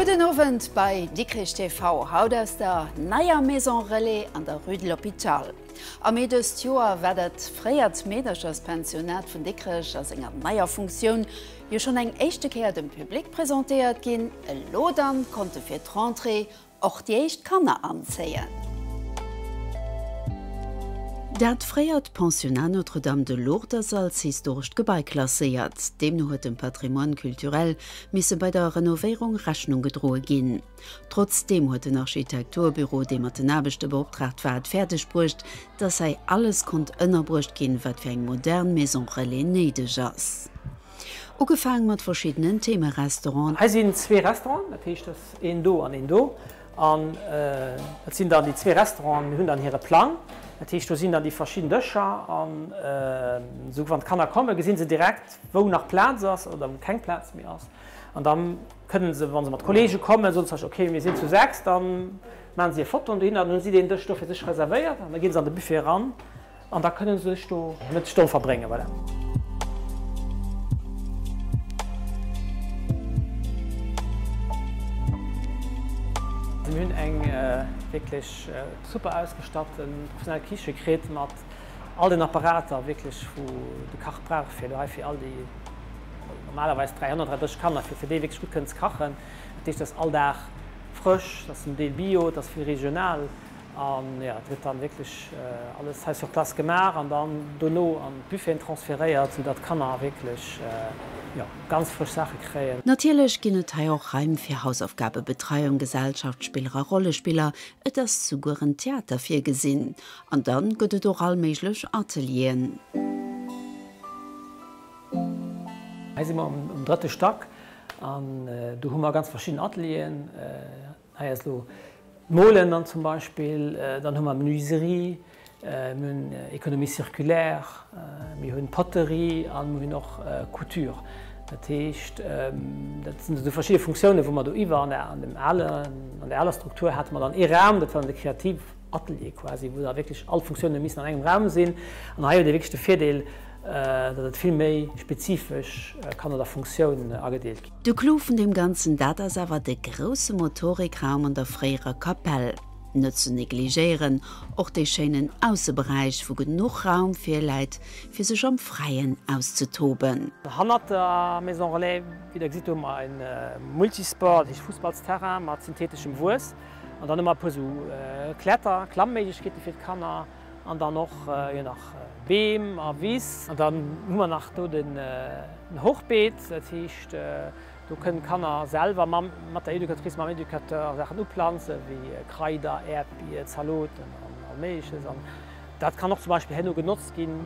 Gudden Owend bei Dikrich TV, haut aus der neier Maison Relais an der Rue de l'Hôpital. Am Mee dëst Joer war dat fréiert Meedercherspensionat vun Dikrech a senger neier Funktioun jo schonn eng éischte Kéier dem Public presentéiert ginn. Elo dann konnte fir d'Rentrée Och déi éischt Kanner anzéien. Dat fréiert Pensionnat Notre-Dame de Lourdes ass als historescht Gebai klasséiert. Deemno huet dem Patrimoine culturel misse bei der Renovéierung Rechnung gedroe ginn. Trotzdeem huet den Architekturbüro, dee mat den Aarbechte beoptraagt war, et fäerdeg bruecht, dass hei alles konnt ënnerbruecht ginn, wat fir eng modern Maison Relais néideg ass. Ugefaang mat verschiddenen Themerestauranten. Hei sinn zwee Restauranten, dat heescht, et ass een do an een do. An dat sinn dann déi zwee Restauranten, déi hunn dann hire Plang. Dat heescht, do sinn dann déi verschidden Dëscher. An esou wann d'Kanner kommen, gesi se direkt, wou nach Plaz ass oder wou keng Plaz méi ass. An da kënne se, wa se mat Kolleege kommen, soen se zum Beispill, okay, mir sinn zu 6, da maache si e Foto an dohinner, dann hu si deen Dësch do fir sech reservéiert an da gi se an de Buffet eran. An da kënne se sech do Mëttesstonn verbréngen. Voilà. Mir hunn eng wierklech super ausgestatten professionell Kiche kritt mat all den Apparater wierklech wou de Kach brauch fir elo hei fir all déi normalerweis 300, 330 Kanner fir fir déi wierklech gutt kënnen ze kachen. Dat heescht, et ass all Dag frësch, et ass zum Deel bio, et ass vill regional. An jo, et gëtt dann wierklech alles hei sur place gemaach an dann dono an d'Buffeten transferéiert, sou datt d'Kanner wierklech, jo, ganz frësch Saache kréien. Natierlech ginn et hei och Raim fir Hausaufgabebetreiung, Gesellschaftsspiller a Rollespiller, et ass souguer en Theater virgesinn. An dann gëtt et och all méiglech Atelieren. Hei si mer um drëtte Stack an do hu mer ganz verschidden Atelieren. Hei ass elo d'Molen dann zum Beispill, dann hu mer Menuiserie, mir hunn Économie circulaire, mir hunn Poterie a mir hunn och Couture. Dat heescht, dat sinn esou verschidde Funktiounen, wou mer do iwwer an der an dem alen, an der aler Struktur hate mer dann ee Raum, dat war dann de Kreativatelier quasi, wou da wierklech all d'Funktiounen missen an engem Raum sinn. An hei huet ee wierklech de Virdeel, datt et vill méi spezifesch kann no der Funktioun agedeelt ginn. De Clou vun deem Ganzen, dat ass awer de grousse Motorikraum an der fréierer Kapell. Net ze negligéieren och dee schéinen Ausseberäich, wou genuch Raum virläit, fir sech am Fräien auszetoben. Hannert der Maison Relais, wéi der gesitt, hu mer e Multisport, dat heescht Fussballsterrain mat syntheteschem Wues. An dann hu mer e puer esou Kletter-, Klammméiglechkeete fir d'Kanner. An dann och jo nach Beem a Wiss. An dann hu mer nach do den Hochbeet, dat heescht do kënnen d'Kanner selwer mam, mat der Educatrice, mam Educateur Saachen uplanzen, wéi Kraider, Äerdbier, Zaloten an all Méigleches. An dat kann och zum Beispill herno genotzt ginn,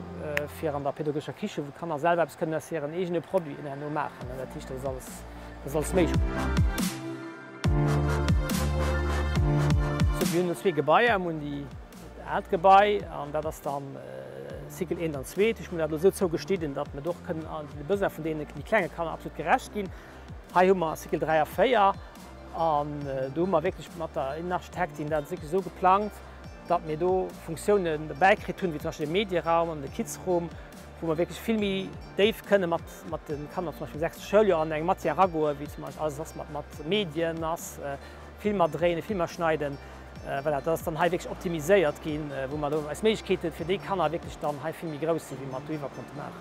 fir an der pädagogescher Kiche, wou d'Kanner selwer eppes kënnen aus hiren eegene Produiten herno maachen. Dat heescht, dat ass alles, dat ass alles méiglech. Sou, mir hunn elo zwee Gebaier. Mir hunn déi Dat aalt Gebai, an dat ass dann Cycle 1 an 2. Ech hunn dat elo esou zougeschnidden, datt mir och kënnen de Besoin vun deene méi klenge Kanner absolut gerecht ginn. Hei hu mer Cycle 3 a 4 an do hu mer wierklech mat der Innenarchitektin dat wierklech esou geplangt, datt mir do Funktiounen dobäi kritt hunn, wéi zum Beispill de Medieraum an de Kidsroom, wou mer wierklech vill méi déif kënne mat mat de Kanner zum Beispill am sechste Schouljoer an eng Matière eragoen, wéi zum Beispill alles ass mat mat Medien ass, Filmer dréinen, Filmer schneiden. Voilà, dat ass dann hei wierklech optimiséiert ginn, wou mer do eis Méiglechkeete fir déi Kanner wierklech dann hei vill méi grouss sinn, wéi mer et doiwwer konnte maachen.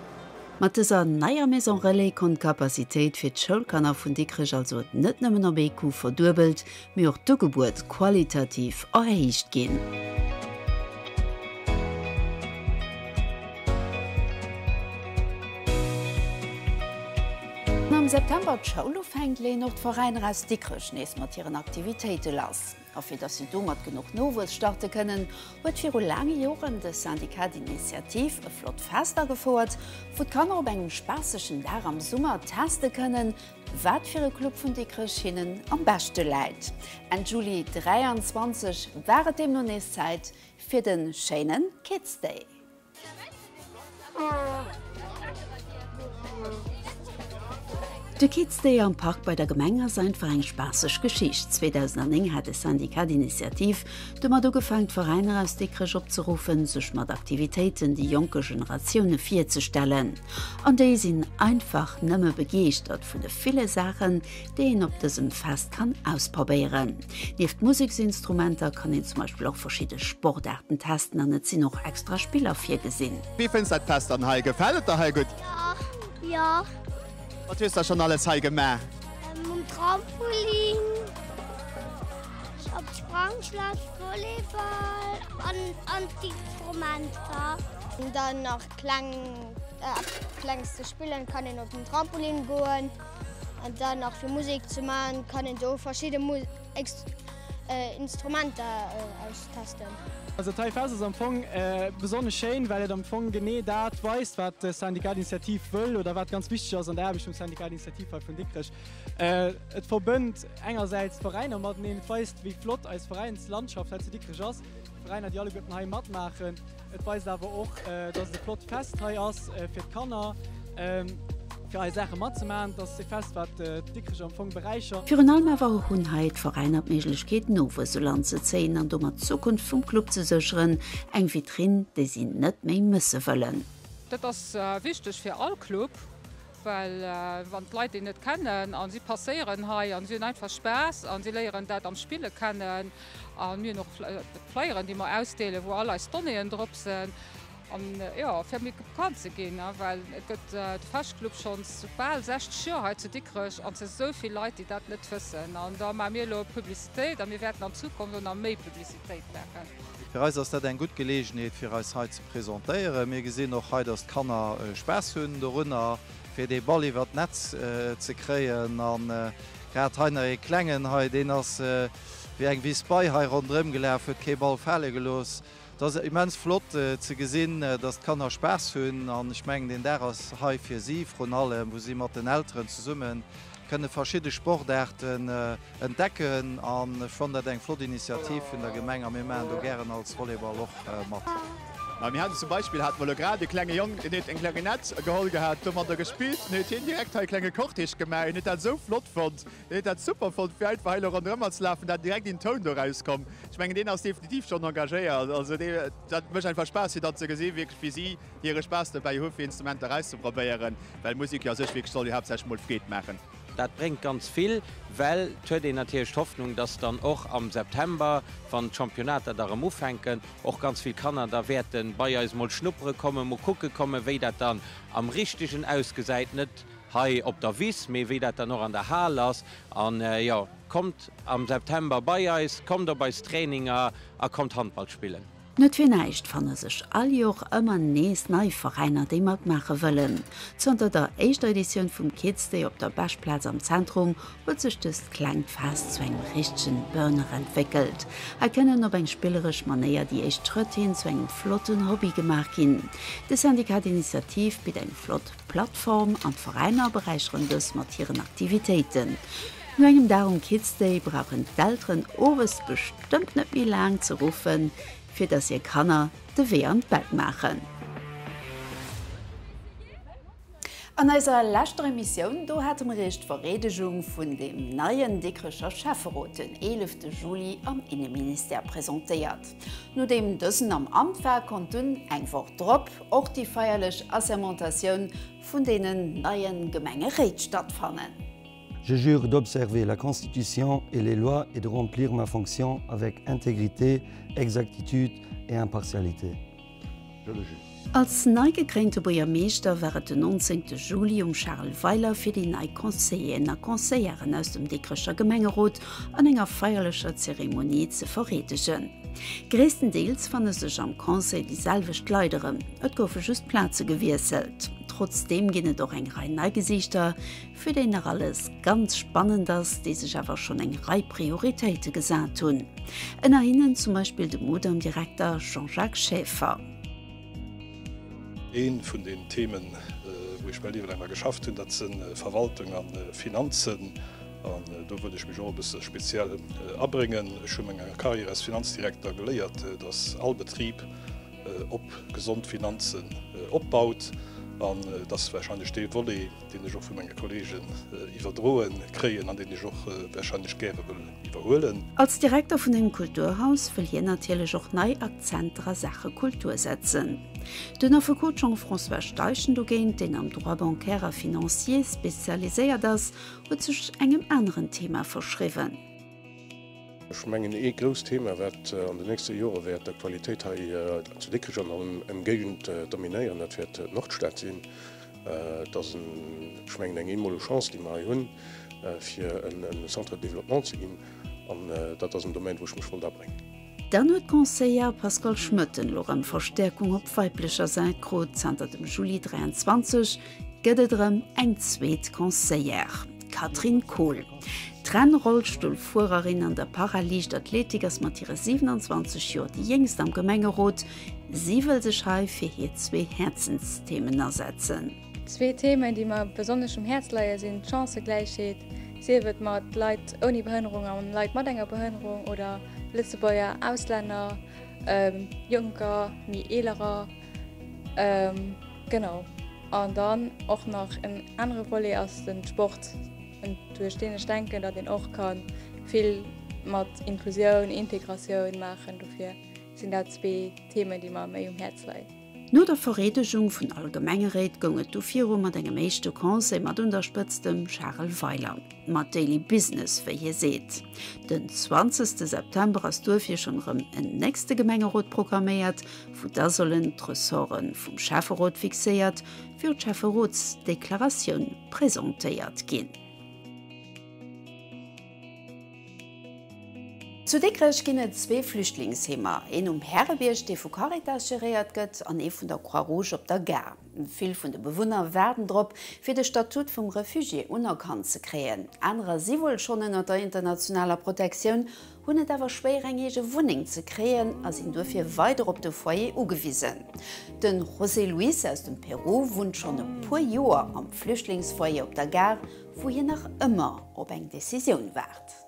Mat dëser neier Maison Relais konnt d'Capacitéit fir d'Schoulkanner vun Dikrech also net nëmmen op ee Coup verduebelt, mee och d'Ugebuet qualitativ erhéicht ginn. Am September d'Schoul ufänkt, leeën och d'Veräiner aus Dikrech nees mat hiren Aktivitéite lass. A fir dass si domat genuch Nowuess starte kënnen, huet viru laange Joren de Syndicat d'Initiative e flott Fest agefouert, wou d'Kanner op engem spaassegen Dag am Summer teste kënnen, wat fir e Club vun Dikrech hinnen am beschte läit. Enn Juli 23 war et deemno nees Zäit fir de schéine Kids Day. De Kids Day am Park bei der Gemeng ass einfach eng spaasseg Geschicht. 2009 hat de Syndicat d'Initiative domat ugefaangen d'Veräiner aus Dikrech opzeruffen, sech mat Aktivitéiten déi jonke Generatioune virzestellen. An déi sinn einfach nëmme begeeschtert vun de ville Saachen, déi een op dësem Fest kann ausprobéieren. Nieft Museksinstrumenter kann een zum Beispill och verschidde Sportaarten testen an et sinn och extra Spiller virgesinn. Wéi fënns dat Fest dann hei? Gefält et der hei gutt? Jo, jo. Wat hues der schonn alles hei gemaach? Um Trampolin, op d'Sprangschlass, Volleyball an an d'Instrumenter. Dann nach kleng eppes klenges ze spillen, kann een op den Trampolin goen. An dann nach fir Musek ze man, kann een do verschidde Instrumenter austesten. Also d'Hai Fest ass am Fong besonnesch schéin, well et am Fong genee dat weist, wat de Syndicat d'Initiative wëll oder wat ganz wichteg ass an der Aarbecht vum Syndicat d'Initiative hei vun Dikrech. Et verbënnt engersäits d'Veräiner mateneen, et weist, wéi flott eis Veräinslandschaft hei zu Dikrech ass, d'Veräiner, déi alleguerten hei matmaachen. Et weist awer och, dass et e flott Fest hei ass fir d'Kanner, fir hei Saache matzemaachen. Et ass e Fest, wat Dikrech am Fong beräichert. Virun allem awer hunn hei d'Veräiner d'Méiglechkeet, Nowuess u Land ze zéien an domat d'Zukunft vum Club ze sécheren, eng Vitrinn, déi si net méi mësse wëllen. Dat ass wichteg fir all Club, well wann d'Leit deen net kennen a si passéieren hei a si hunn einfach Spaass a si léieren dat am Spille kennen, A mir hunn och Flyeren, déi mer ausdeelen, wou all eis Donnéeën drop sinn. An jo, fir méi bekannt ze ginn, well et gëtt de Fechtclub schonns bal 60 Joer hei zu Dikrech an et si sou vill Leit, déi dat net wëssen. An da maache mir elo Publicitéit a mir wäerten an Zukunft och nach méi Publicitéit maachen. Fir eis ass dat eng gutt Geleegenheet, fir eis hei ze presentéieren. Mir gesinn och hei, dass d'Kanner Spaass hunn dorunner, fir dee Ball iwwert d'Netz ze kréien. A grad hei nach ee Klengen hei, deen ass wéi eng Wiss Bei hei ronderëm gelaf, huet kee Ball fale gelooss. Et ass immens flott ze gesinn, dass d'Kanner Spaass hunn an ech mengen deen Dag ass hei fir si vrun allem, wou si mat den Elteren zesumme kënne verschidde Sportaarten entdecken an ech fannen dat eng flott Initiativ vun der Gemeng a mir maachen do gären als Volleyball och mat. Ma mir haten zum Beispill, hate mer elo grad e klenge Jong, deen huet eng Klarinett geholl gehat, domadder gespillt, dann huet hien direkt hei e klenge Cortège gemaach, hien huet dat esou flott fonnt. Hien huet dat super fonnt fir einfach hei elo ronderëmmer ze lafen, dat direkt een Toun do rauskomm. Ech mengen deen ass definitiv schonn engagéiert. Also dee, dat mécht einfach Spaass fir dann ze gesi wierklech wéi si hire Spaass dobäi hu fir Instrumenter erauszeprobéieren, well Musek jo a sech wierklech soll jo haaptsächlech mol Freed maachen. Dat bréngt ganz vill, well et huet een natierlech d'Hoffnung, dass dann och am September, wann d'Championnater da rëm ufänken, och ganz vill Kanner da wäerte bei eis mol schnuppere kommen, mol kucke kommen, wéi dat dann am Richtegen ausgesäit, net hei op der Wiss, mee wéi dat dann och an der Hal ass. An jo, kommt am September bei eis, kommt op eis Traininger a kommt Handball spillen. Net fir näischt fanne sech all Jor ëmmer nees nei Veräiner, déi matmaache wëllen. Zanter der éischter Editioun vum Kids Day op der Beschplaz am Zentrum huet sech dëst klengt Fest zu engem richtegen Burner entwéckelt. Hei kënnen op eng spilleresch Manéier déi éischt Schrëtt hin zu engem flotten Hobby gemaach ginn. De Syndicat d'Initiative bitt eng flott Plattform an d'Veräiner beräicheren dës mat hiren Aktivitéiten. No engem Dag um Kids Day brauchen d'Elteren owes bestëmmt net méi laang ze ruffen, fir dass hir Kanner de Wee an d'Bett maachen. An eiser leschter Emissioun, do hate mer iech d'Vereedegung vun deem neien Dikrecher Schäfferot den 11 Juli am Inneministère presentéiert. Nodeem dësen am Amt war, konnt dunn eng Woch drop och déi feierlech Assermentatioun vun deenen neie Gemengeréit stattfannen. Je jure d'observer la Constitution et les lois et de remplir ma fonction avec intégrité, exactitude et impartialité. Je le jure. Als nei gekréinte Buergermeeschter war et den 19 Juli um Charles Weiler fir déi nei Conseilleren a Conseillèren aus dem Dikrecher Gemengerot an enger feierlecher Zeremonie ze vereedegen. Gréisstendeels fanne sech am Conseil déi selwecht Leit erëm, et goufe just Plaze gewiesselt. Trotzdeem ginn et och eng Rei nei Gesiichter, fir déi nach alles ganz spannend ass, déi sech awer schonn eng Rei Prioritéite gesat hunn. Ënner hinnen zum Beispill de Mudam-Direkter Jean-Jacques Schaeffer. Ee vun den Themen, wou ech mäi Liewe laang dra geschafft hunn, dat si Verwaltung a Finanzen. An do wëll ech mech och e bësse speziell abréngen. Ech hu menger Carrière als Finanzdirekter geléiert, datt all Betrib op gesond Finanzen opbaut. An et ass warscheinlech dee Volet, deen ech och vu menge Kolleegen iwwerdroe kréien an deen ech och warscheinlech gäre wëll iwwerhuelen. Als Direkter vun engem Kulturhaus wëll hien natierlech och nei Akzenter a Saache Kultur setzen. Den Affekot Jean-François Steichen dogéint, deen am Droit bancaire a financier spezialiséiert ass, huet sech engem aneren Thema verschriwwen. Ech mengen, ee grousst Thema, wat an den nächste Jore wäert d'Aktualitéit hei zu Dikrech an der Ëmgéigend dominéieren, dat wäert d'Nordstad sinn. Et ass, ech mengen, eng eemoleg Chance, déi mer hei hunn, fir e Centre de développement ze ginn. An dat ass en Domaine, wou ech mech wollt abréngen. Dann huet d'Conseillère Pascale Schmoetten elo rëm Verstäerkung op weiblecher Säit krut. Zanter dem Juli 23 gëtt et erëm eng zweet Conseillère, d'Catherine Kohl. D'Rennrollstullfuererin an der Para-Liichtathletik ass mat hire 27 Joer déi jéngst am Gemengerot. Si wëll sech hei fir hir zwee Häerzensthemen asetzen. Zwee Themen, déi mer besonnesch um Häerz leie sinn d'Chancëgläichheet, sief et mat Leit ouni Behënnerung an Leit mat enger Behënnerung oder Lëtzebuerger, Auslänner, Jonker, méi Eelerer, genau. An dann och nach en anere Volet ass de Sport, duerch deen ech denken, datt een och ka vill mat Inklusioun, Integratioun maachen. Dofir sinn dat zwee Themen, déi mer méi um Häerz leien. No der Vereedegung vun alle Gemengeréit goung et du viru mat engem éischte Conseil mat un der Spëtzt dem Charel Weiler. Mat Daily Business, wéi hie seet. Den 20 September ass duerfir schonn erëm en nächste Gemengerot programméiert, wou da sollen d'Ressorte vum Schäfferot fixéiert, wéi och d'Schäfferotsdeklaratioun presentéiert ginn. Zu Dikrech ginn et zwee Flüchtlingsheemer, een um Härebierg, dee vu Caritas geréiert gëtt, an ee vun der Croix-Rouge op der Gare. Vill vun de Bewunner waarden drop, fir de Statut vum Refugié unerkannt ze kréien. Anerer si wuel schonn ënner der internationaler Protektioun, hunn et awer schwéier eng eege Wunneng ze kréien a sinn duerfir weider op de Foyer ugewisen. De José Luis aus dem Peru wunnt schonn e puer Joer am Flüchtlingsfoyer op der Gare, wou hien nach ëmmer op eng Decisioun waart.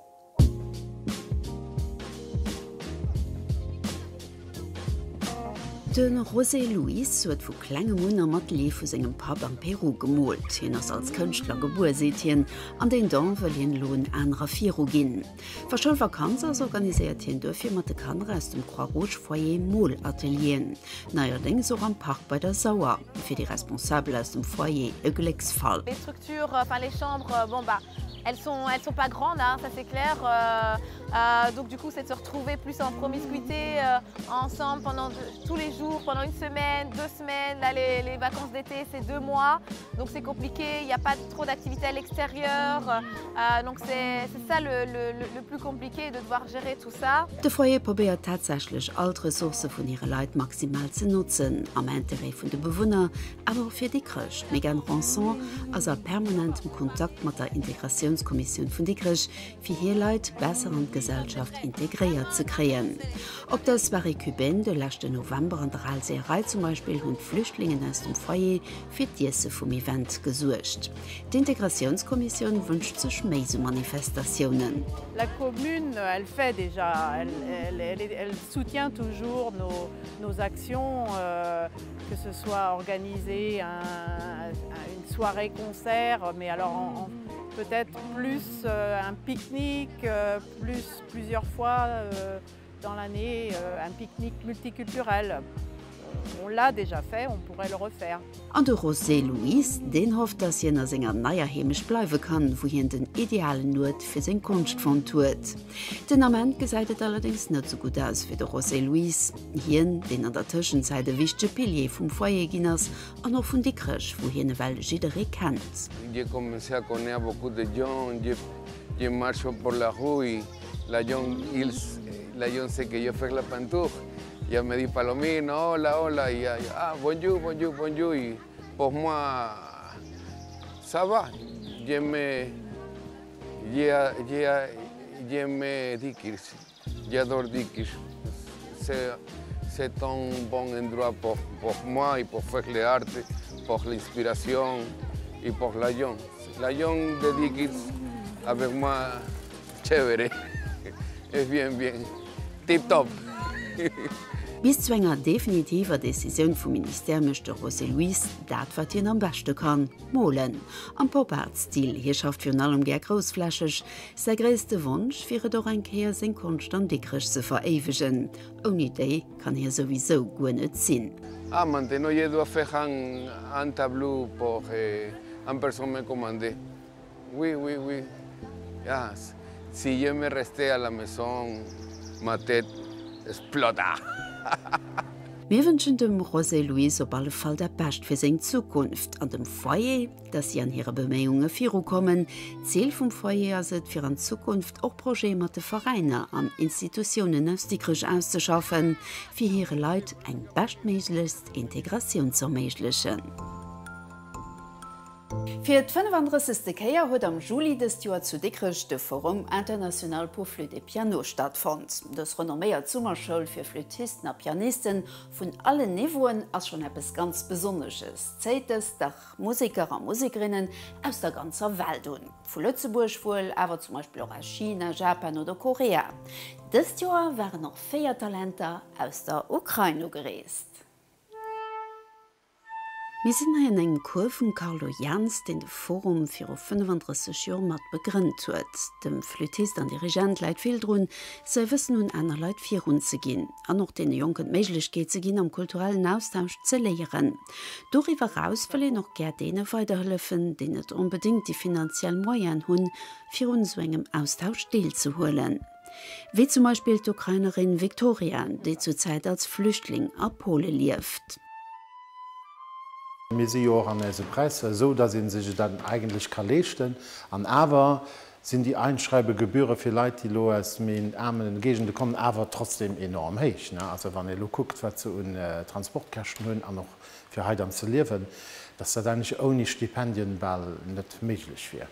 De José Luis huet vu klengem un am Atelier vu sengem Papp am Peru gemoolt. Hien ass als Kënschtler gebuer, seet hien, an deen Don wëll hien elo un anerer viruginn. Wa Schoulvakanz ass, organiséiert hien duerfir mat de Kanner aus dem Croix-Rouge-Foyer Molatelieren. Neierdéngs och am Park bei der Sauer. Fir déi Responsabel aus dem Foyer e Glécksfall. Les structures, enfin les chambres, bon bah elles sont, elles sont pas grandes, hein, ça c'est clair. Euh, euh, donc du coup c'est de se retrouver plus en promiscuité euh, ensemble pendant tous les jours, pendant une semaine, deux semaines. Là les, les vacances d'été c'est deux mois, donc c'est compliqué, il n'y a pas trop d'activités à l'extérieur. Euh, donc c'est ça le, le, le plus compliqué de devoir gérer tout ça. De Foyer probéiert tatsächlech all d'Ressourcë vun hire Leit maximal ze notzen, am Interêt vun de Bewunner, awer och fir Dikrech. D'Mégane Ranson ass a permanentem Kontakt mat der Integratiounskommissioun vun Dikrech, fir hir Leit besser an d'Gesellschaft integréiert ze kréien. Op der Soirée cubaine de leschten November an der Al Seeërei zum Beispill hunn d'Flüchtlingen aus dem Foyer fir d'Iesse vum Event gesuergt. D'Integratiounskommissioun wënscht sech méi sou Manifestatiounen. La commune, elle fait déjà, elle, elle, elle, elle soutient toujours nos, nos actions, euh, que ce soit organiser un, une soirée concert, mais alors en, en, peut-être plus euh, un pique-nique, euh, plus plusieurs fois euh, dans l'année euh, un pique-nique multiculturel. On l'a déjà fait, on pourrait le refaire. An de José Luis, deen hofft, dass hien a senger neier Heemecht bleiwe kann, wou hien den idealen Uert fir seng Konscht fonnt huet. Den Ament gesäit et allerdéngs net sou gutt aus fir de José Luis. Hien, deen an der Tëschenzäit e wichtege Pilier vum Foyer ginn ass an och vun Dikrech, wou hien ewell jidderee kennt. J'ai commencé à connaître beaucoup de gens, je marche por la rue, la gens, ils, la gens sait que je fais la peinture. Ya me dit Palomino, hola, hola, y ya, ah, bonjour, bonjour, bonjour. Y pour moi, ça va. J'aime, j'aime Dikrich, j'adore Dikrich. C'est, c'est un bon endroit pour, pour moi et pour faire l'art, pour l'inspiration et pour la gens. La gens de Dikrich avec moi, chévere. Es bien, bien. Tip top. Bis zu enger definitiver Decisioun vum Ministère mécht de José Luis dat, wat hien am beschte kann, molen. Am Pop-Art-Stil. Hie schafft virun allem gär groussflächeg. Säi gréisste Wonsch wier et och eng Kéier seng Konscht an Dikrech ze veréiwegen. Ouni déi kann hie souwisou guer net sinn. Ah maintenant je dois faire un un tableau pour un personne me commandé oui oui oui ah si je me reste à la maison ma tête explota. Mir wënschen dem José Luis op alle Fall dat Bescht fir seng Zukunft an dem Foyer, dass si an hire Beméiunge virukommen. D'Zil vum Foyer ass et, fir an Zukunft och Projete mat de Veräiner an Institutiounen aus Dikrech auszeschaffen, fir hire Leit eng beschtméiglechst Integratioun z'erméiglechen. Fir d' 35. Kéier huet am Juli dëst Joer zu Dikrech de Forum International pour Flûte et Piano stattfonnt. Dës renomméiert Summerschoul fir Flüttisten a Pianisten vun allen Niveauen ass schonn eppes ganz Besonnesches, zéit dës dach Museker a Musekerinnen aus der ganzer Welt un. Vu Lëtzebuerg wuel, awer zum Beispill och aus China, Japan oder Korea. Dëst Joer waren och 4 Talenter aus der Ukrain ugereest. Mir sinn hei an engem Cours vum Carlo Jans, deen de Forum viru 35 Joer mat begrënnt huet. Dem Flüttist an Dirigent läit vill drun, säi Wëssen un aner Leit virun ze ginn an och deene Jonken d'Méiglechkeet ze ginn, am kulturellen Austausch ze léieren. Doriwwer eraus wëll een och gär deene weiderhëllefen, déi net onbedéngt déi finanziell Moyenen hunn, fir un esou engem Austausch deelzehuelen. Wéi zum Beispill d'Ukrainerin Viktoria, déi zur Zäit als Flüchtling a Pole lieft. Mir si jo och an eise Präisser esou, datt ee sech et dann eigentlech ka leeschten. An awer sinn déi Einschreibegebühre fir Leit, déi elo aus méi aarme Géigende kommen, awer trotzdem enorm héich. Also wann ee elo kuckt, wat se un Transportkäschten hunn an och fir hei dann ze liewen, datt dat eigentlech ouni Stipendien bal net méiglech wier.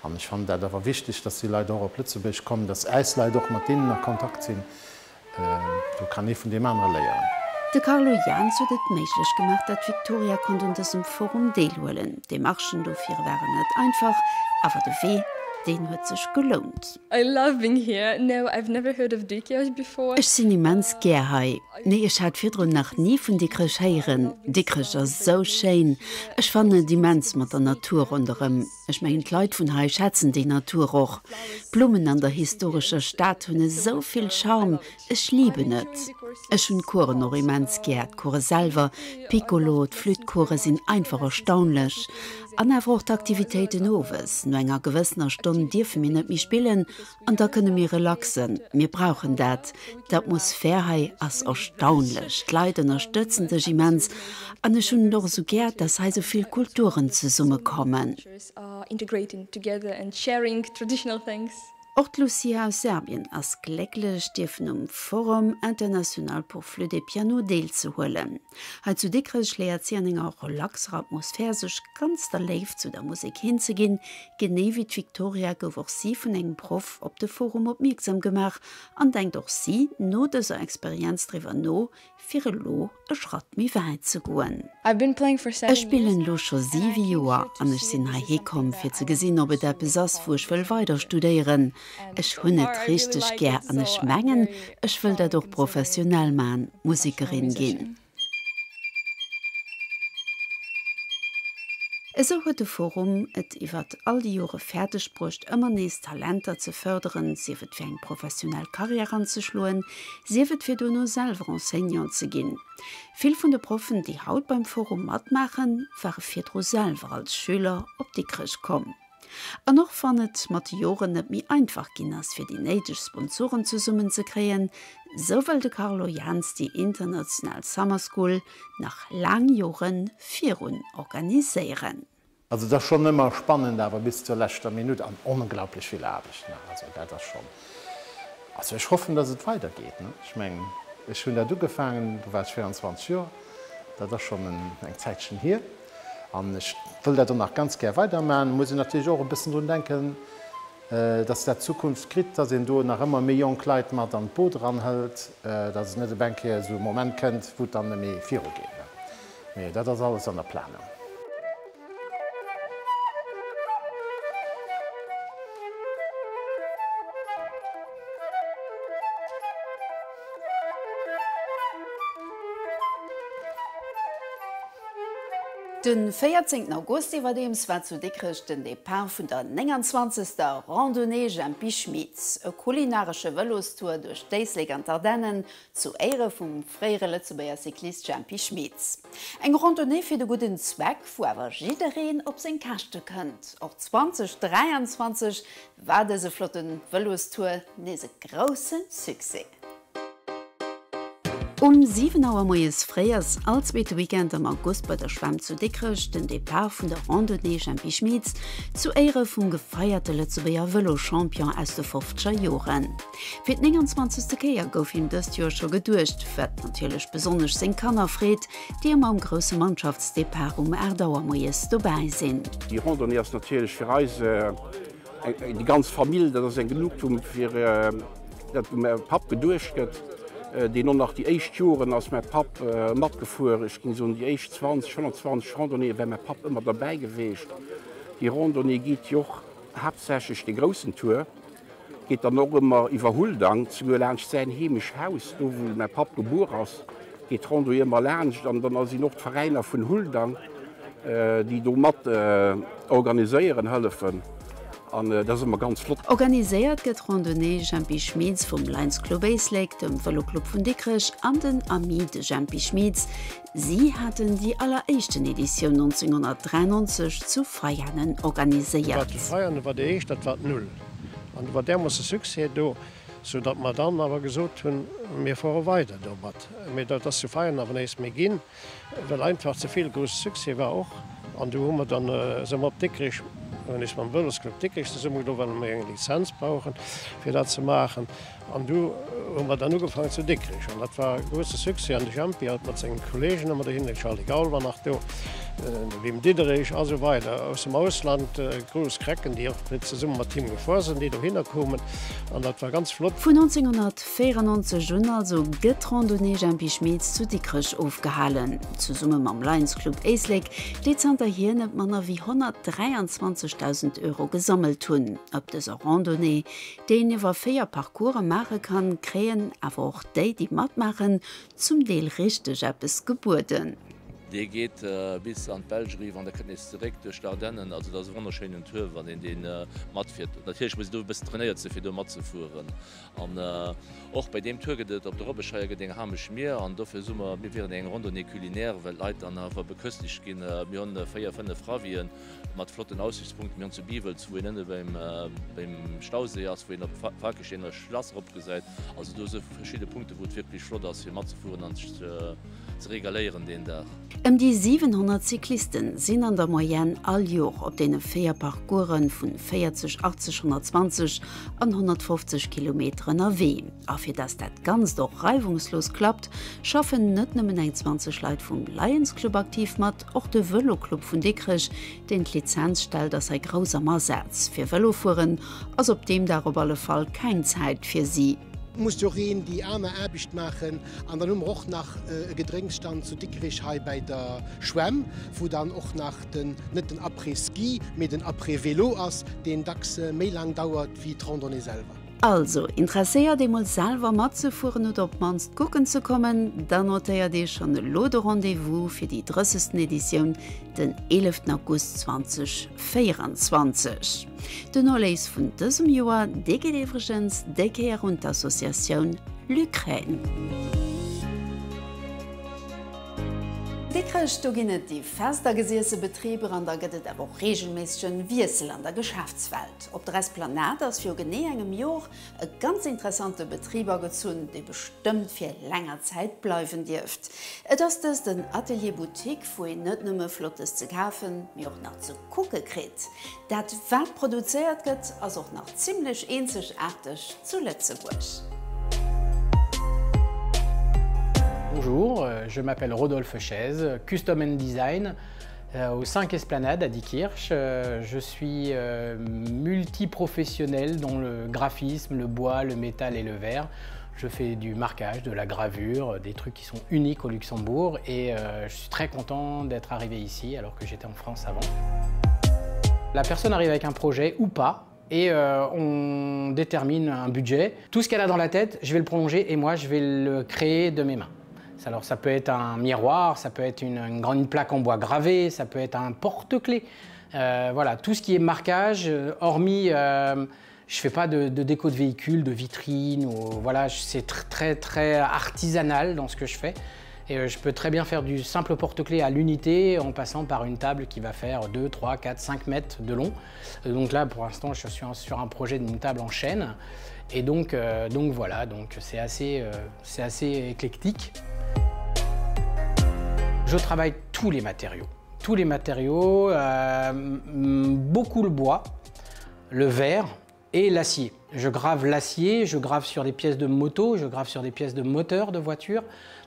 An ech fannen dat awer wichteg, datt déi Leit och op Lëtzebuerg kommen, datt äis Leit och mat deenen a Kontakt sinn. Do kann ee vun deem anere léieren. De Carlo Jans huet et méiglech gemaach, datt d'Victoria konnt un dësem Forum deelhuelen. D'Demarchen dofir waren net einfach, awer de Wee, deen huet sech gelount. I love being here. No, I've never heard of Dikrech before. Ech sinn immens gär hei. Nee, ech hat virdrun nach ni vun Dikrech héieren. Dikrech ass esou schéin. Ech fannen et immens mat der Natur ronderëm. Ech mengen d'Leit vun hei schätzen déi Natur och. D'Blummen an der historescher Stad hunn esou vill Charme, ech liben et. Ech hunn d'Coursen och immens gär, d'Course selwer, d'Piccolo, d'Flüttcourse sinn einfach erstaunlech. An awer och d'Aktivitéiten owes. No enger gewëssener Stonn dierfe mir net méi spillen An da kënne mir relaxen. Mir brauchen dat. D'Atmosphär hei ass erstaunlech. D'Leit ënnerstëtzen dech immens. An ech hunn et och esou gär, dass hei esou vill Kulturen zesummekommen. Och d'Lucia aus Serbien ass glécklech, dierfen um Forum International pour Flûte et Piano deelzehuelen. Hei zu Dikrech léiert si an enger relaxer Atmosphär sech ganz der Léift zu der Musek hinzeginn. Genee wéi d'Victoria gouf och si vun engem Proff op de Forum opmierksam gemaach an denkt och si no dëser Experienz driwwer no, fir elo e Schratt méi wäit ze goen. Ech spillen elo scho 7 Joer an ech sinn heihi komm fir ze gesinn ob et eppes ass wou ech wëll weider studéieren. Ech hunn et richteg gär an ech mengen, ech wëll dat och professionell man, Musekerin ginn. Esou huet de Forum et iwwert all déi Jore fäerdeg bruecht, ëmmer nees Talenter ze fërderen, sief et fir eng professionell Karriär anzeschloen, sief et fir duerno selwer Enseignant ze ginn. Vill vun de Proffen, déi haut beim Forum matmaachen, ware virdru selwer als Schüler op Dikrech komm. An och wann et mat de Joren net méi einfach ginn ass, fir déi néideg Sponsoren zesummen ze kréien, sou wëll de Carlo Jans déi international Summer School nach laang Jore virun organiséieren. Also et ass schonn ëmmer spannend, awer bis zur leschter Minutt an onglaublech vill Aarbecht, ne. Also dat ass schonn, also ech hoffen, datt et weidergeet, ne. Ech mengen, ech hunn dat ugefaangen, do war ech 24 Joer, dat ass schonn eng Zäitchen hier. An ech wëll dat och nach ganz gär weidermachen. Muss een natierlech och e bëssen drun denken, dass dat Zukunft kritt, dass een do nach ëmmer méi jonk Leit mat an d'Boot eranhëlt, dass et net op eng Kéier esou e Moment kënnt, wou et dann net méi virugeet. Mee dat ass alles an der Planung. De 14 August iwwerdeems war zu Dikrech den Depart vun der 29. Randonnée Jempy Schmitz, e kulinaresche Vëlostour duerch d'Éislek an d'Ardennen zu Éiere vum fréiere Lëtzebuerger Cyclist Jempy Schmitz. Eng Randonnée fir de gudden Zweck, wou awer jiddereen op seng Käschte kënnt. Och 2023 war dëse flotte Vëlostour nees e grousse Succès. Um 7 Auer moies fréi ass all zweete Weekend am August bei der Schwämm zu Dikrech den Depart vun der Randonnée Jempy Schmitz zu Éiere vum gefeierte Lëtzebuerger Vëlo-Champion aus de fofzeger Joren. Fir d' 29. Kéier gouf him dëst Joer scho geduecht, wat natierlech besonnesch seng Kanner freet, déi ëmmer um grousse Mannschaftsdepart um 8 Auer moies dobäi sinn. Déi Randonnée ass natierlech fir eis Déi ganz Famill, dat ass eng Genugtuung fir dat u mäi Papp geduecht gëtt. Deen och nach déi éischt Joren ass mäi Papp matgefuer. Ech géing soen déi éischt 20, 25 Randonnéeë wär mäi Papp ëmmer derbäi geweecht. Déi Randonnée geet jo och haaptsächlech de groussen Tour, geet dann och ëmmer iwwer Huldang, souguer laanscht säin Heemechthaus, do wou mäi Papp gebuer ass, geet d'Randonnée ëmmer laanscht. An dann sinn och d'Veräiner vun Huldang, déi do mat organiséieren hëllefen an dat ass ëmmer ganz flott. Organiséiert gëtt d'Randonnée Jempy Schmitz vum Lions Club Éislek, dem Vëloclub vun Dikrech an den Amis de Jempy Schmitz. Si haten déi alleréischten Editioun 1993 zu Veianen organiséiert. War zu Veianen war déi éischt, dat war d'Null an do war därmoosse Succès do, sou datt mer dann awer gesot hunn, mir fuere weider domat. Mee dat ass zu Veianen awer näischt méi ginn. Well einfach ze vill grousse Succès war och. An du hu mer dann, si mer op Dikrech, hunn ech mam Vëlosclub Dikrech zesummegedoen, well mer eng Lizenz brauchen, fir dat ze maachen. An du hu mer dann ugefaangen zu Dikrech. An dat war e grousse Succès. An de Jempi hat mat sengen Kollegen ëmmer dohin, de Charly Gaul war nach do, de Wim Diderich a sou weider, aus dem Ausland, grouss Krecken, déi och zesumme mat him gefuer sinn, déi dohinner koumen. An dat war ganz flott. Vun 1900. 94 un also gëtt d'Randonnée Jempy Schmitz zu Dikrech ofgehalen, zesumme mam Lions Club Éislek, déi zanterhier net manner wéi 123.000 Euro gesammelt hunn. Op dëser Randonnée, déi een iwwer 4 Parcourse maache kann, kréien awer och déi, déi matmaachen, zum Deel richteg eppes gebueden. Dee geet bis an d'Belsch eriwwer an da kënnt nees zeréck duerch d'Ardennen. Also dat ass e wonnerschéinen Tour, wann een dee matfiert. Natierlech muss een do e bëssen trainéiert sinn, fir do matzefueren. An och bei deem Tour gëtt et op der Robbescheier gëtt eng Hamesch Mier an dofir soe mer, mir wieren eng Randonnée culinaire, well d'Leit dann awer beköstegt ginn. Mir hunn 4, 5 Ravien mat flotten Aussichtspunkten. Mir hunn zu Biwels, wou een ënne beim beim Stauséi ass, wou een op d'Falkesteener Schlass eropgesäit. Also do si verschidde Punkte wou et wierklech flott ass fir matzefueren an sech ze regaléieren deen Dag. Ëm déi 700 Cyclisten sinn an der Moyenne all Jor op deene 4 Parcoursen vun 40, 80, 120 an 150 Kilometer ënnerwee. A fir dass dat Ganzt och reiwungslos klappt, schaffen net nëmmen eng 20 Leit vum Lions Club aktiv mat, och de Vëlo Club vun Dikrech, deen d'Lizenz stellt, ass hei grouss am Asaz. Fir Vëlo fueren ass op deem Dag op alle Fall keng Zäit fir si. Muss jo och een déi aner Aarbecht maachen. An dann hu mer och nach e Gedrénksstand zu Dikrich hei bäi der Schwämm, wou dann och nach den, net den Après-Ski, mee den Après-Vélo ass, deen dacks méi laang dauert wéi d'Randonnée selwer. Also, interesséiert ee mol selwer matzefueren oder op d'mannst kucken ze kommen, dann notéiert Iech schonn elo de Rendez-vous fir déi drëssegsten Editioun den 11 August 2024. Den Noléis vun dësem Joer, dee geet iwwregens déi Kéier un d'Associatioun L'Ukraine. Dikrech, do ginn et déi fest agesiesse Betriber an da gëtt et awer och reegelméissegen Wiessel an der Geschäftswelt. Op der Esplanade ass viru genee engem Jor E ganz interessante Betrib agezunn, dee bestëmmt fir länger Zäit bleiwen dierft. Et ass dëst en Atelier Boutique, wou een net nëmme Flottes ze kafen, mee och nach ze kucke kritt. Dat wat produzéiert gëtt, ass och nach zimmlech eenzegaarteg zu Lëtzebuerg. Bonjour, je m'appelle Rodolphe Chaise, Custom and Design au 5 Esplanade à Diekirch. Je suis multiprofessionnel dans le graphisme, le bois, le métal et le verre. Je fais du marquage, de la gravure, des trucs qui sont uniques au Luxembourg et euh, je suis très content d'être arrivé ici alors que j'étais en France avant. La personne arrive avec un projet ou pas et euh, on détermine un budget. Tout ce qu'elle a dans la tête, je vais le prolonger et moi je vais le créer de mes mains. Alors ça peut être un miroir, ça peut être une, une grande plaque en bois gravé, ça peut être un porte-clés. Euh, voilà, tout ce qui est marquage, euh, hormis euh, je fais pas de, de déco de véhicule, de vitrine, ou, voilà, c'est tr très très artisanal dans ce que je fais. Et euh, je peux très bien faire du simple porte-clés à l'unité en passant par une table qui va faire 2, 3, 4, 5 mètres de long. Euh, donc là, pour l'instant, je suis sur un projet d'une table en chaîne. Et donc, euh, donc voilà, donc c'est assez, euh, assez éclectique. Je travaille tous les matériaux. Tous les matériaux, euh, beaucoup le bois, le verre et l'acier. Je grave l'acier, je grave sur des pièces de moto, je grave sur des pièces de moteur de voiture.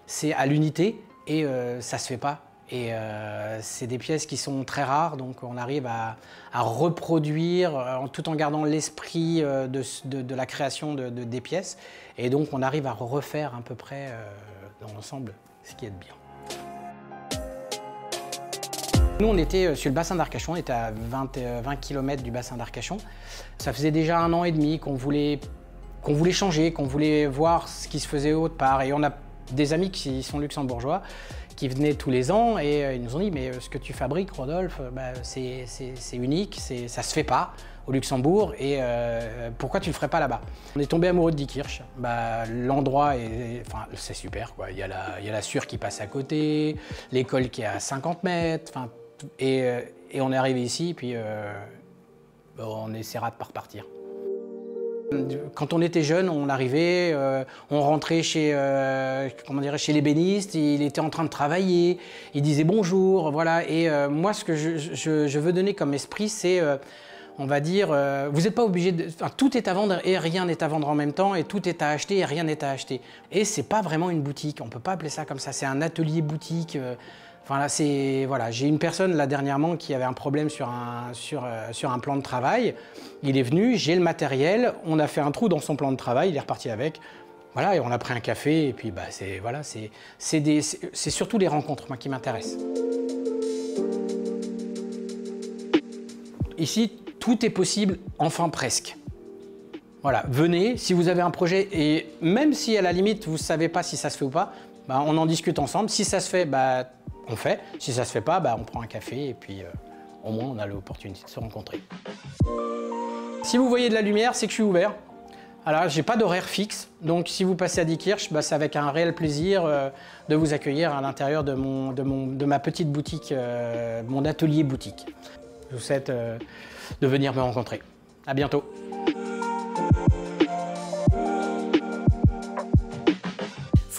C'est à l'unité et euh, ça se fait pas. Et euh, c'est des pièces qui sont très rares, donc on arrive à, à reproduire euh, tout en gardant l'esprit euh, de, de, de la création de, de, des pièces. Et donc on arrive à refaire à peu près euh, dans l'ensemble ce qui est de bien. Nous, on était euh, sur le bassin d'Arcachon, on était à 20, 20 km du bassin d'Arcachon. Ça faisait déjà un an et demi qu'on voulait, qu'on voulait changer, qu'on voulait voir ce qui se faisait autre part. Et on a des amis qui sont luxembourgeois, qui venaient tous les ans et euh, ils nous ont dit mais euh, ce que tu fabriques Rodolphe, bah, c'est unique, ça se fait pas au Luxembourg et euh, pourquoi tu le ferais pas là-bas On est tombé amoureux de Diekirch, bah, l'endroit est, enfin c'est super quoi, il y a la, il y a la Sûre qui passe à côté, l'école qui est à 50 mètres, enfin et, euh, et on est arrivé ici puis euh, on essaiera de pas repartir. Quand on était jeune, on arrivait, euh, on rentrait chez, euh, comment dirais, chez l'ébéniste, il était en train de travailler, il disait bonjour, voilà. Et euh, moi, ce que je, je, je veux donner comme esprit, c'est, euh, on va dire, euh, vous n'êtes pas obligé de, enfin, tout est à vendre et rien n'est à vendre en même temps, et tout est à acheter et rien n'est à acheter. Et c'est pas vraiment une boutique, on peut pas appeler ça comme ça, c'est un atelier boutique. Euh, Enfin là, c'est voilà, j'ai une personne là dernièrement qui avait un problème sur un, sur, euh, sur un plan de travail. Il est venu, j'ai le matériel, on a fait un trou dans son plan de travail, il est reparti avec. Voilà, et on a pris un café et puis bah c'est voilà, c'est c'est surtout les rencontres moi qui m'intéressent. Ici, tout est possible, enfin presque. Voilà, venez, si vous avez un projet, et même si à la limite vous ne savez pas si ça se fait ou pas, bah, on en discute ensemble. Si ça se fait, bah, on fait. Si ça se fait pas, bah, on prend un café et puis euh, au moins on a l'opportunité de se rencontrer. Si vous voyez de la lumière, c'est que je suis ouvert. Alors, j'ai pas d'horaire fixe, donc si vous passez à Diekirch, bah, c'est avec un réel plaisir euh, de vous accueillir à l'intérieur de, mon, de, mon, de ma petite boutique, euh, mon atelier boutique. Je vous souhaite euh, de venir me rencontrer. À bientôt.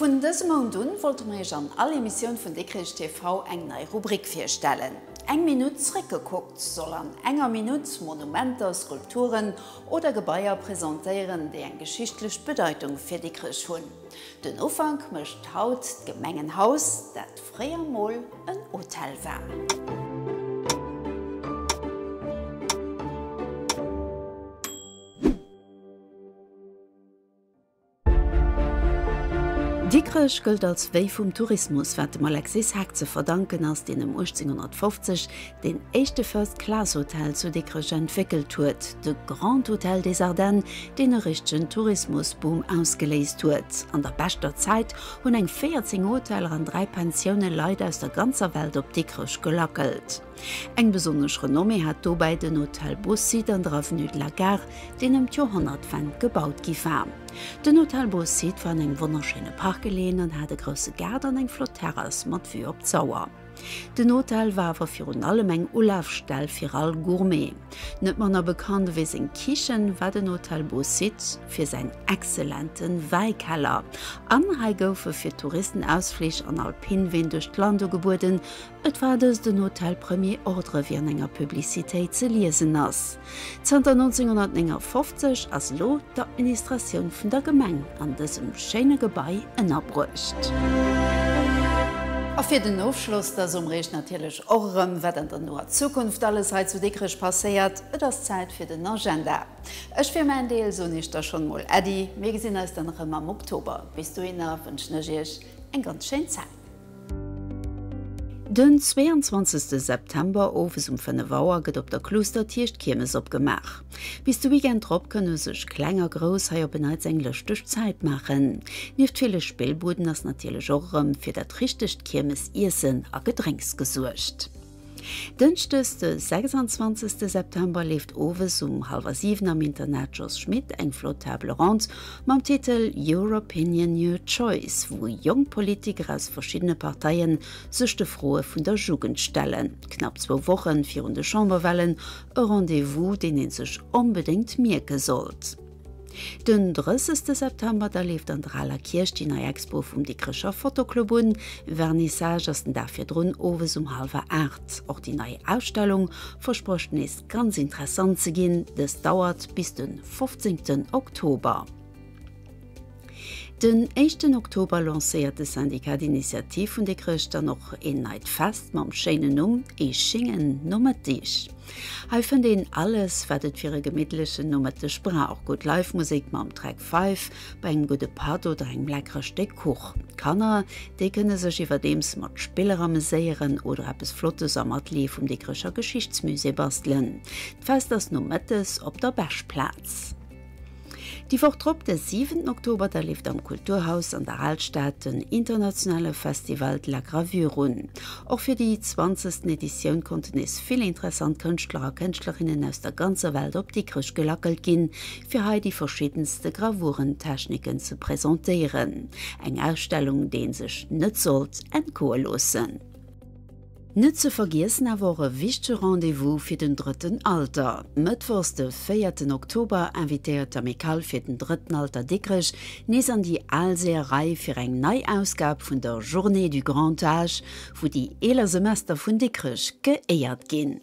Vun dësem Mount un wollte mer iech an all Emissioun vun Dikrech TV eng nei Rubrik virstellen. Eng Minutt zréckgekuckt soll an enger Minutt Monumenter, Skulpturen oder Gebaier presentéieren, déi eng geschichtlech Bedeitung fir Dikrech hunn. Den Ufank mécht haut d'Gemengenhaus, dat fréier mol en Hotel war. Dikrech gëllt als Wéi vum Tourismus, wat dem Alexis Heck ze verdanken ass, deen ëm 1850 deen éischte First Class Hotel zu Dikrech entwéckelt huet, de Grand Hôtel des Ardennes, deen e richtegen Tourismusboom ausgeléist huet. An der beschter Zäit hunn eng 14 Hoteller an 3 Pensioune Leit aus der ganzer Welt op Dikrech gelackelt. Eng besonnesch Renommée hat dobäi den Hotel Beau-Site an der Avenue de la Gare, deen ëm d'Joerhonnertwend gebaut gi war. Den Hotel Beau-Site war an engem wonnerschéine Park geleeën an hat e grousse Gaart an eng flott Terrass mat Vue op d'Sauer. Den Hotel war awer virun allem eng Ulafstell fir all Gourmet. Net manner bekannt ewéi seng Kichen war den Hotel Beau-Site fir säin exzellente Wäikeller. An hei goufe fir Touristen Ausflich an Alpinween duerch d'Land ugebueden, Et war dëst en Hotel Premier Ordre, wéi an enger Publicitéit ze liesen ass. Zanter 1959 ass elo d'Administratioun vun der Gemeng an dësem schéine Gebai ënnerbruecht. A fir den Ofschloss, da soe mer iech natierlech och erëm, wat an der noer Zukunft alles hei zu Dikrech passéiert. Et ass Zäit fir den Agenda. Ech fir mäin Deel soen iech da schonn mol Äddi. Mir gesinn eis dann erëm am Oktober. Bis dohinner wënschen ech iech eng ganz schéin Zäit. Den 22 September owes um 5 Auer gëtt op der Kloostertierch d'Kiermes opgemaach. Bis de Weekend drop kënne sech Kleng a Grouss hei op en Neits eng lëschteg Zäit maachen. Nieft ville Spillbuden ass natierlech och erëm fir dat richtegt Kiermes-Iessen a Gedrénks gesuergt. Dënschdes de 26 September leeft owes um hallwer 7 am Internat Jos Schmit eng flott Table ronde mam Titel Your Opinion, Your Choice, wou jonk Politiker aus verschiddene Parteien sech de Froe vun der Jugend stellen. Knapp zwou Woche virun de Chamberwahlen, e Rendez-vous, deen ee sech onbedéngt mierke sollt. Den 30 September da leeft an der Aler Kierch déi nei Expo vum Dikrecher Fotoclub un. Vernissage ass den Dag virdrun owes um hallwer 8. Och déi nei Ausstellung versprécht nees ganz interessant ze ginn. Dës dauert bis de 15 Oktober. Den éischten Oktober lancéiert de Syndicat d'Initiative vun Dikrech dann och een neit Fest mam schéinen Numm Ee schéngen Nomëttig. Hei fënnt een alles, wat et fir e gemittlechen Nomëtteg brauch, gutt Live-Musek mam Track Five, bei engem gudde Patt oder engem leckere Stéck Kuch. D'Kanner, déi kënne sech iwwerdeems mat Spiller ameséieren oder eppes Flottes am Atelier vum Dikrecher Geschichtsmusée bastelen. D'Fest ass nomëttes op der Bechplaz. Déi Woch drop, de siwenten Oktober, da leeft am Kulturhaus an der Alstad den internationale Festival de la Gravure un. Och fir déi zwanzegsten Editioun konnten nees vill interessant Kënschtler a Kënschtlerinnen aus der ganzer Welt op Dikrech gelackelt ginn, fir hei déi verschiddenste Gravurentechniken ze presentéieren. Eng Ausstellung, déi ee sech net sollt entgoe loossen. Net ze vergiessen awer och e wichtege Rendez-vous fir den drëtten Alter. Mëttwochs de véierten Oktober invitéiert d'Amicale fir den drëtten Alter Dikrech nees an déi al Seeërei fir eng nei Ausgab vun der Journée du Grand Âge, wou déi eeler Semester vun Dikrech geéiert ginn.